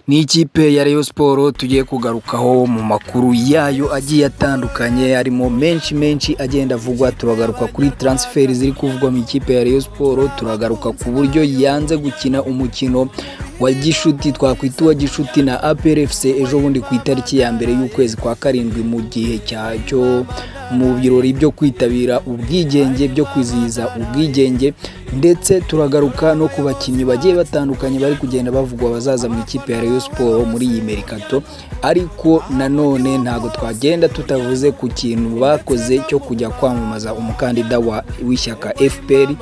Ni ikipe ya Rayon Sports tugiye kugarukaho mu makuru yayo agiye atandukanye, harimo menshi menshi agenda avugwa. Turagaruka kuri transfer ziri kuvugwa mu ikipe ya Rayon Sports, turagaruka ku buryo yanze gukina umukino wa gishuti, twakwita uwa gishuti, na APR FC ejo bundi ku itariki ya 1 y'ukwezi kwa 7, mu gihe cyo mu birori byo kwitabira ubwigenge, byo kwizihiza ubwigenge. Ndetse turagaruka no ku bakinnyi bagiye batandukanye bari kugenda bavugwa bazaza mu ikipe ya Rayon Sports muri iyi mercato. Ariko nanone ntabwo twagenda tutavuze ku kintu bakoze cyo kujya kwamamaza umukandida w'ishyaka FPR.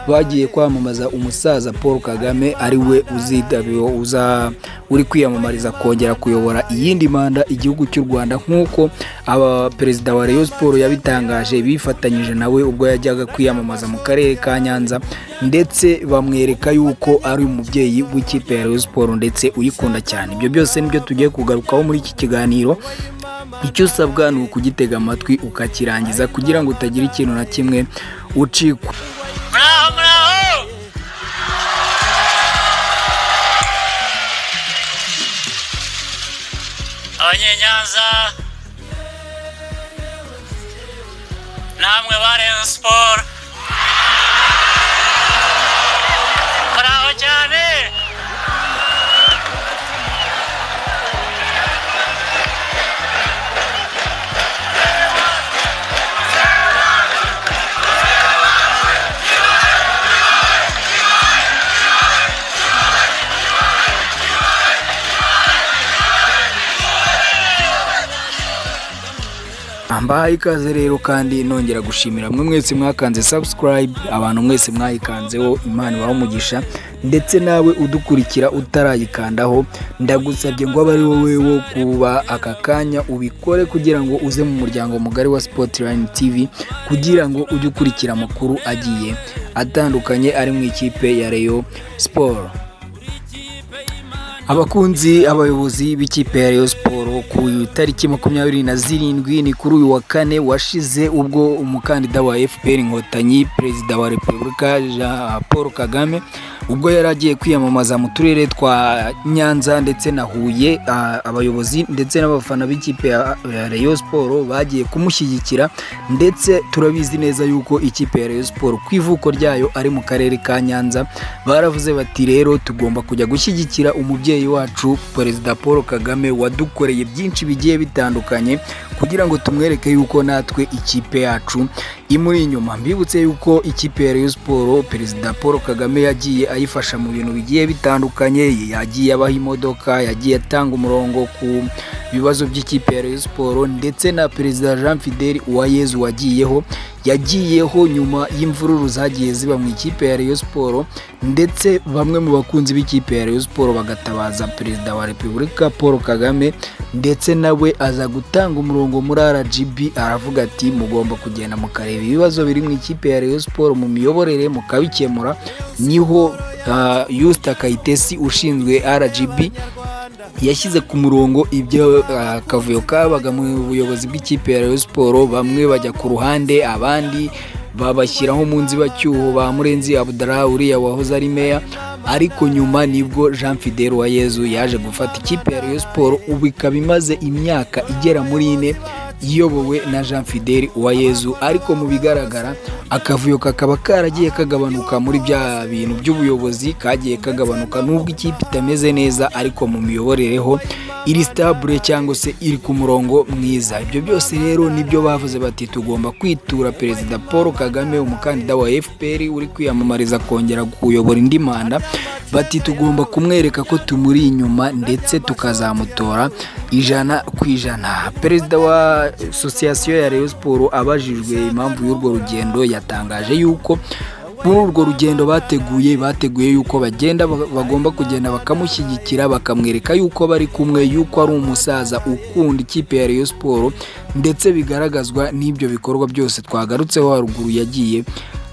Bagiye kwamamaza umusaza Paul Kagame, ari we uzitabira, uza uri kwiyamamariza kongera kuyobora iyindi manda igihugu cy'u Rwanda, nk'uko aba perezida wa Rayon Sports yabitangaje. Bifatanyije nawe ubwo yajyaga kwiyamamaza mu karere ka Nyanza, ndetse bamwereka yuko ari umubyeyi w'ikipe ya Rayon Sports ndetse uyikunda cyane. Ibyo byose nibyo tugiye kugarukaho muri iki kiganiro. Icyo usabwa ni ukugitega amatwi ukakirangiza kugira ngo utagira ikintu na kimwe ucikwa. Muraho, muraho! Abanyenyanza namwe ba Rayon Sports, muraho cyane! Mbahaye ikaze rero, kandi nongera gushimira mwe mwese mwakanze subscribe, abantu mwese mwayikanzeho, Imana ibahe umugisha. Ndetse nawe udukurikira utarayikandaho, ndagusabye ngo abe ari wowe wo kuba aka kanya ubikore, kugira ngo uze mu muryango mugari wa Sportline TV, kugira ngo ujye ukurikira amakuru agiye atandukanye ari mu ikipe ya Rayon Sports. Abakunzi, abayobozi b'ikipe ya Rayon Sports, ku itariki 27, ni kuri uyu wa kane washize, ubwo umukandida wa FPR Inkotanyi, Perezida wa Repubulika Jean Paul Kagame, ubwo yari agiye kwiyamamaza mu turere twa Nyanza ndetse na Huye, abayobozi ndetse n'abafana b'ikipe ya Rayon Sports bagiye kumushyigikira. Ndetse turabizi neza yuko ikipe ya Rayon Sports ku ivuko ryayo ari mu karere ka Nyanza. Baravuze bati: "Rero tugomba kujya gushyigikira umubyeyi wacu Perezida Paul Kagame wadukoreye byinshi bigiye bitandukanye, kugira ngo tumwereke yuko natwe ikipe yacu imuri inyuma." Mbibutse yuko ikipe ya Rayon Sports, Perezida Paul Kagame yagiye ayifasha mu bintu bigiye bitandukanye. Yagiye abaha imodoka, yagiye atanga umurongo ku bibazo by'ikipe ya Rayon Sports. Ndetse na Perezida Jean Fidel Uwayezu wagiyeho, yagiyeho nyuma y'imvururu zagiye ziba mu ikipe ya Rayon Sports, ndetse bamwe mu bakunzi b'ikipe ya Rayon Sports bagatabaza Perezida wa Repubulika Paul Kagame, ndetse nawe aza gutanga umurongo muri RGB, aravuga ati: "Mugomba kugenda mukareba ibibazo biri mu ikipe ya Rayon Sports mu miyoborere, mukabikemura." Niho Usta Kayitesi ushinzwe RGB yashyize ku murongo ibyo akavuyo kabaga mu buyobozi bw'ikipe ya Rayon Sports. Bamwe bajya ku ruhande, abandi babashyiraho mu nzibacyuho, ba Murenzi Abdallah uriya wahoze ari meya. Ariko nyuma nibwo Jean Fidel Uwayezu yaje gufata ikipe ya Rayon Sports, ubu ikaba imaze imyaka igera muri 4 iyobowe na Jean Fidel Uwayezu. Ariko mu bigaragara akavuyo kakaba karagiye kagabanuka muri bya bintu by'ubuyobozi, kagiye kagabanuka. Nubwo ikipe itameze neza, ariko mu miyoborere ho iri stable cyangwa se iri ku murongo mwiza. Ibyo byose rero nibyo bavuze bati: "Tugomba kwitura Perezida Paul Kagame, umukandida wa FPR uri kwiyamamariza kongera kuyobora indi manda." Bati: "Tugomba kumwereka ko tumuri inyuma ndetse tukazamutora 100%." Perezida wa association ya Rayon Sports abajijwe impamvu y'urwo rugendo, yatangaje yuko muri urwo rugendo bateguye yuko bagenda, bagomba kugenda bakamushyigikira, bakamwereka yuko bari kumwe, yuko ari umusaza ukunda ikipe ya Rayon Sports, ndetse bigaragazwa n'ibyo bikorwa byose twagarutseho haruguru yagiye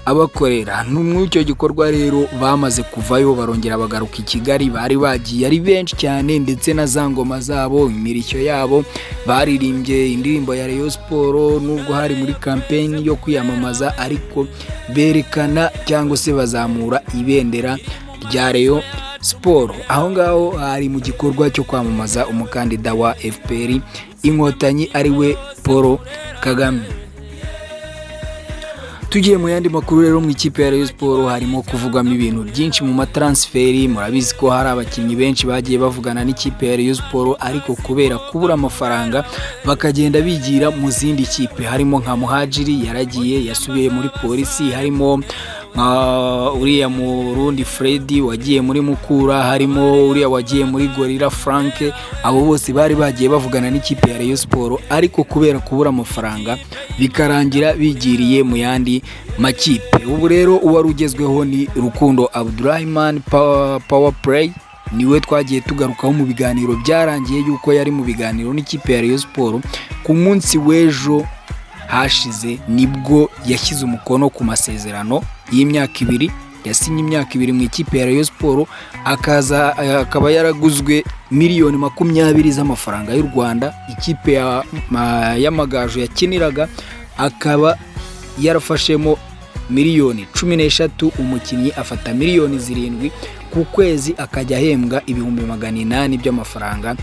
abakorera. Muri icyo gikorwa rero bamaze kuvayo, barongera bagaruka i Kigali. Bari bagiye ari benshi cyane, ndetse na za ngoma zabo, imirishyo yabo, baririmbye indirimbo ya Rayon Sports. Nubwo hari muri kampeni yo kwiyamamaza, ariko berekana cyangwa se bazamura ibendera rya Rayon. Sport. Aho ngaho hari mu gikorwa cyo kwamamaza umukandida wa FPR Inkotanyi, ari we Paul Kagame. Tugiye mu yandi makuru rero, mu ikipe ya Rayon Sport harimo kuvugwamo ibintu byinshi mu matransfer. Murabizi ko hari abakinnyi benshi bagiye bavugana n'ikipe ya Rayon Sport, ariko kubera kubura amafaranga bakagenda bigira mu zindi kipe. Harimo nka Muhajiri yaragiye, yasubiye muri Polisi, harimo nka uriya Murundi Freddy wagiye muri Mukura, harimo uriya wagiye muri Gorilla Frank. Abo bose bari bagiye bavugana n'ikipe ya Rayon Sport, ariko kubera kubura amafaranga bikarangira bigiriye mu yandi makipe. Ubu rero uwari ugezweho ni Rukundo Abdurahman Power Play, niwe twagiye tugarukaho mu biganiro byarangiye yuko yari mu biganiro n'ikipe ya Rayon Sport. Ku munsi w'ejo hashize nibwo yashyize umukono ku masezerano y'imyaka 2. Yasinye imyaka 2 mu ikipe ya Rayon Sport, akaza akaba yaraguzwe miliyoni 20 z'amafaranga y'u Rwanda. Ikipe y'Amagaju yakiniraga akaba yarafashemo miliyoni 13, umukinnyi afata miliyoni 7 ku kwezi, akajya ahembwa 800,000 by'amafaranga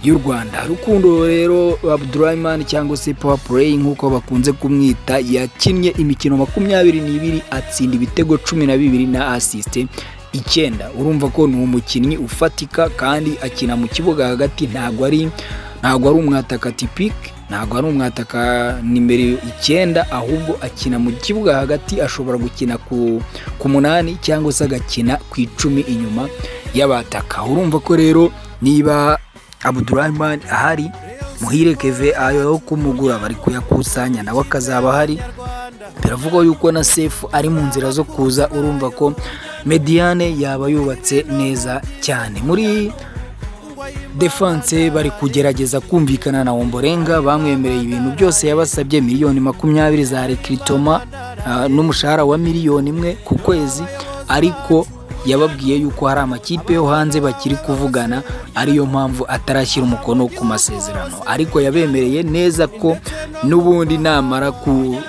y'u Rwanda. Rukundo rero Abdurahman cyangwa se Power Play nk'uko bakunze kumwita, yakinnye imikino 22, atsinda ibitego 12 na assist 9. Urumva ko ni umukinnyi ufatika kandi akina mu kibuga hagati. Ntabwo ari umwataka typique, ntabwo ari umwataka nimero 9, ahubwo akina mu kibuga hagati. Ashobora gukina ku 8 cyangwa se agakina ku 10 inyuma y'abataka. Urumva ko rero niba Abdurahman ahari, Muhire Keve ayo kumugura bari kuyakusanya, nawe akazaba ahari. Biravugwa yuko na Sefu ari mu nzira zo kuza. Urumva ko médiane yaba yubatse neza cyane. Muri défense bari kugerageza kumvikana na Omborenga. Bamwemereye ibintu byose yabasabye, miliyoni 20 za recrutement n'umushahara wa miliyoni 1 ku kwezi, ariko yababwiye yuko hari amakipe yo hanze bakiri kuvugana, ariyo mpamvu atarashyira umukono ku masezerano. Ariko yabemereye neza ko n'ubundi namara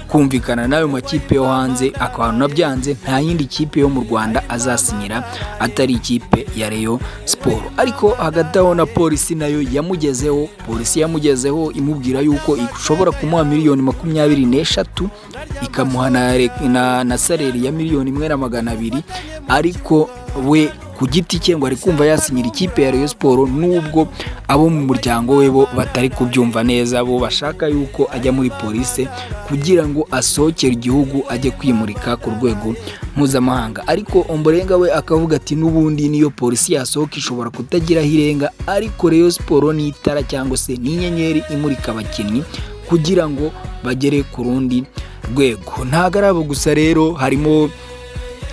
kumvikana n'ayo makipe yo hanze akabona byanze, nta yindi kipe yo mu Rwanda azasinyira atari ikipe ya Rayon Sport. Ariko hagati aho na Polisi nayo yamugezeho. Polisi yamugezeho imubwira yuko ishobora kumuha miliyoni 23, ikamuha na salaire ya miliyoni 1.200, ariko we ku giti cye ngo ari kumva yasinyira ikipe ya Rayon Sport, nubwo abo mu muryango we bo batari kubyumva neza, bo bashaka yuko ajya muri Polisi kugira ngo asohokere igihugu, ajye kwimurika ku rwego mpuzamahanga. Ariko Omborenga we akavuga ati n'ubundi niyo Polisi yasohoka ishobora kutagira aho irenga, ariko Rayon Sport ni itara cyangwa se ni inyenyeri imurika abakinnyi kugira ngo bagere ku rundi rwego. Ntabwo ari abo gusa rero, harimo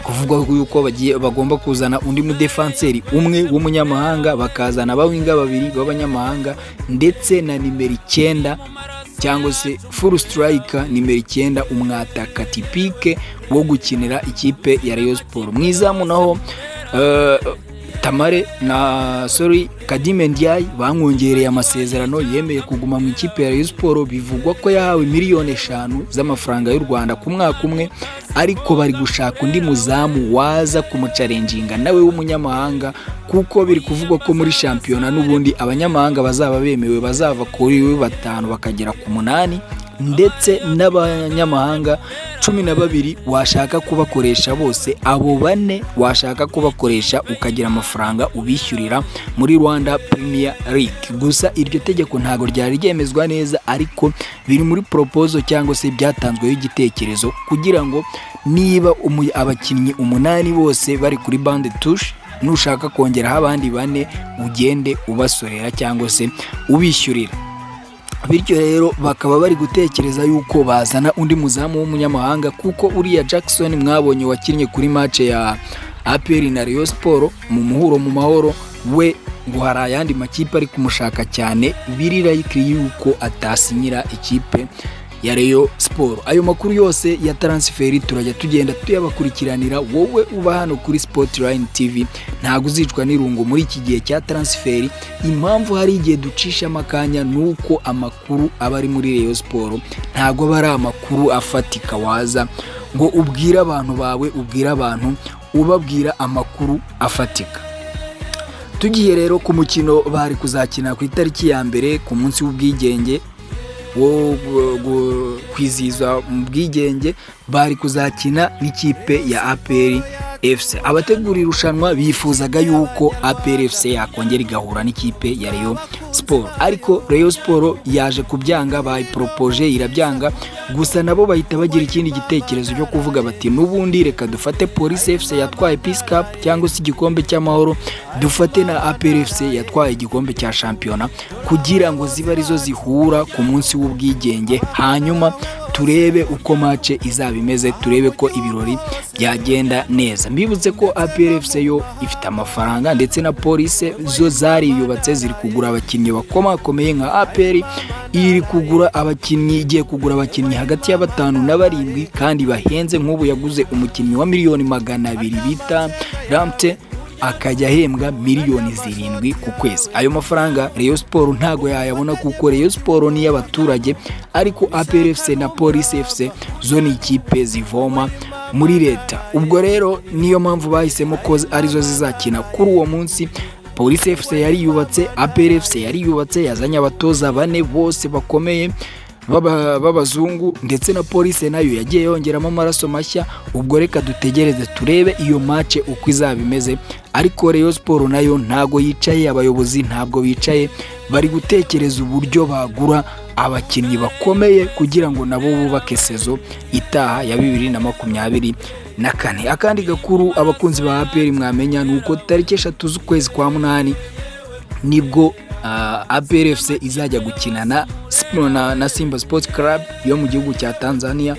kuvugwa yuko bagiye bagomba kuzana undi mudefanseri umwe w'umunyamahanga, bakazana abawinga babiri b'abanyamahanga, ndetse na nimero 9 cyangwa se full striker, nimero 9, umwataka typique wo gukinira ikipe ya Rayon Sport. Mu izamu naho Tamare na sorry Kadime Ndiaye bamwongereye amasezerano, yemeye kuguma mu ikipe ya Rayon Sport. Bivugwa ko yahawe miliyoni 5 z'amafaranga y'u Rwanda ku mwaka umwe, ariko bari gushaka undi muzamu waza kumuchallenginga nawe w'umunyamahanga, kuko biri kuvugwa ko muri shampiyona n'ubundi abanyamahanga bazaba bemewe bazava kuri batanu bakagera ku munani, ndetse n'abanyamahanga 12 washaka kubakoresha bose, abo bane washaka kubakoresha ukagira amafaranga ubishyurira muri Rwanda Premier League. Gusa iryo tegeko ntabwo ryari ryemezwa neza, ariko biri muri proposal cyangwa se byatanzweho igitekerezo kugira ngo niba abakinnyi umunani bose bari kuri banc de touche, nushaka kongeraho abandi bane ugende ubasorera cyangwa se ubishyurira. Bityo rero bakaba bari gutekereza yuko bazana undi muzamu w'umunyamahanga, kuko uriya Jackson mwabonye wakinnye kuri match ya APR na Rayon Sport mu muhuro mu Mahoro, we ngo hari ayandi makipe ari kumushaka cyane, biri likely yuko atasinyira ikipe ya Rayon Sport. Ayo makuru yose ya transfer turajya tugenda tuyabakurikiranira. Wowe uba hano kuri Sportline TV ntabwo uzicwa n'irungu muri iki gihe cya transfer. Impamvu hari igihe ducishamo akanya ni uko amakuru aba ari muri Rayon Sport ntabwo aba ari amakuru afatika waza ngo ubwire abantu bawe, ubwire abantu ubabwira amakuru afatika. Tugiye rero ku mukino bari kuzakina ku itariki ya 1, ku munsi w'ubwigenge wo kwizihiza mu bwigenge, bari kuzakina n'ikipe ya APR FC. Abategura irushanwa bifuzaga yuko APR FC yakongera igahura n'ikipe ya Rayon Sport, ariko Rayon Sport yaje kubyanga. Bayiporopoje irabyanga. Gusa nabo bahita bagira ikindi gitekerezo cyo kuvuga bati: "N'ubundi reka dufate Police FC yatwaye Peace Cup cyangwa se igikombe cy'amahoro, dufate na APR FC yatwaye igikombe cya shampiyona, kugira ngo zibe arizo zihura ku munsi w'ubwigenge, hanyuma turebe uko match izaba imeze, turebe ko ibirori byagenda neza." Mbibutse ko APR FC yo ifite amafaranga, ndetse na Police zo zariyubatse, ziri kugura abakinnyi bakomakomeye. Nka APR iri kugura abakinnyi, igiye kugura abakinnyi hagati ya batanu na barindwi kandi bahenze. Nk'ubu yaguze umukinnyi wa miliyoni 200 bita Lamptey, akajya ahembwa miliyoni 7 ku kwezi. Ayo mafaranga Rayon Sport ntago yayabona, kuko Rayon Sport ni iy'abaturage, ariko APR FC na Police FC zo ni ikipe zivoma muri leta. Ubwo rero niyo mpamvu bahisemo ko arizo zizakina kuri uwo munsi. Police FC yari yubatse, APR FC yari yubatse, yazanye abatoza bane bose bakomeye b'abazungu, ndetse na Police nayo yagiye yongeramo amaraso mashya. Ubwo reka dutegereze turebe iyo match uko izaba imeze. Ariko Rayon Sport nayo ntago yicaye, abayobozi ntabwo bicaye, bari gutekereza uburyo bagura abakinnyi bakomeye kugira ngo nabo bubake saison itaha ya 2024. Akandi gakuru abakunzi ba APR mwamenya ni uko tariki 3 z'ukwezi kwa munani nibwo APR FC izajya gukina na Simba Sports Club yo mu gihugu cya Tanzania,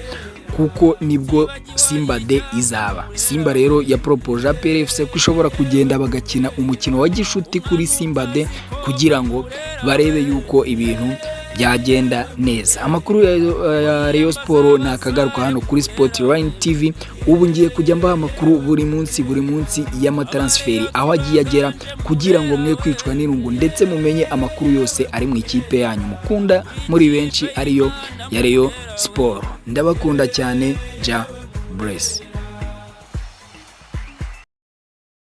kuko nibwo Simba Day izaba. Simba rero yaporopoje APR FC ko ishobora kugenda bagakina umukino wa gishuti kuri Simba Day kugira ngo barebe yuko ibintu byagenda neza. Amakuru ya Rayon Sport ni akagaruka hano kuri Sport Line TV. Ubu ngiye kujya mbaha amakuru buri munsi, buri munsi y'amatransferi aho agiye agera, kugira ngo mwe kwicwa n'irungu, ndetse mumenye amakuru yose ari mu ikipe yanyu mukunda muri benshi, ariyo ya Rayon Sport. Ndabakunda cyane. Jah bless.